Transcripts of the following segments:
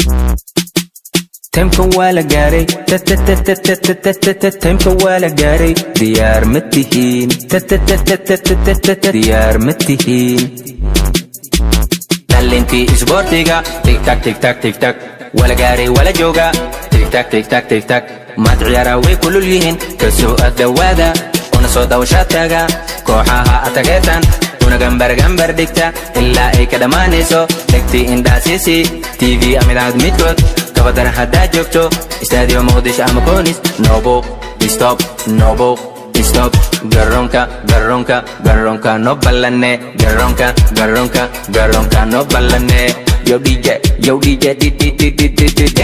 Time-ka waa la gaaray, time-ka waa la gaaray. Diyaar ma tihiin? Diyaar ma tihiin? Dhalintii isboortiga, tigtag tigtag tigtag, wala gaaray, wala jooga, tigtag tigtag tigtag. Maad ciyaaraa way kulul yihiin, kasoo agdhowaada una soo dawasha taga kooxaha atageetan, una gambar gambar dhigta ilaa ay ka dhammaanayso. Dhegtii indhaasiisi TV ama idaacad midkood kabadana haddaad joogto Istaadiyo Muqdisho ama Koonis. Nobo stop, nobo stop. Garoonka, garoonka, garoonka no ballane. Garoonka, garoonka, garoonka no ballane. Yo DJ, yo DJ, d d d d d d d.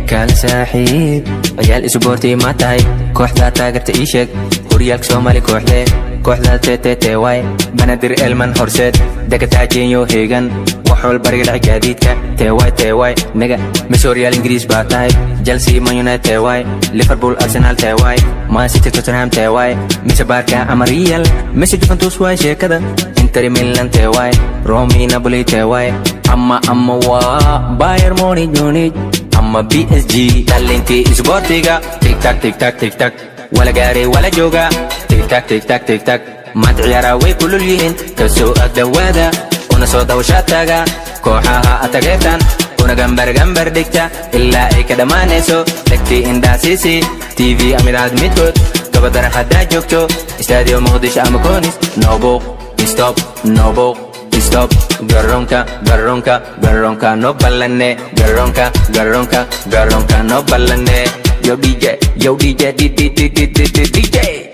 Kaala saaxiib, ciyaal isboorti ma tahay? Kooxdaa taageerta ii sheeg. Horyaalka Soomaali kooxdee? Kooxda TTTY, Banadir, Elman, Horseed, Degataajinyo, Heegan, waxool, bariga dhex, gaadiidka TY TY nega. Mise horyaal Ingiriis baa tahay? Chelsea, Man United TY, Liverpool, Arsenal TY, Man City, Tottenham TY, mise Barca ama Real, mise Juventus waay sheekada, Inter Milan TY, Roma, Napoli TY, ama waa Bayern Munich ama PSG? Dhalintii isboortiga, tigtag tigtag tigtag, wala gaaray, wala jooga, tigtag tigtag tigtag. Maanta ciyaaraa way kulul yihiin, kasoo agdhowaada una soo dawasha taga kooxaha atageertan, una gambar gambar dhigta ilaa ay ka dhammaanayso. Dhegtii indhaasiisi TV ama idaacad midkood gabadara haddaad joogto Istaadiyo Muqdisho ama Koonis. Nobo stop, nobo stop. Garoonka, garoonka, garoonka no ballane. Garoonka, garoonka, garoonka no ballane. Yo DJ, yo DJ, d d d d d d DJ.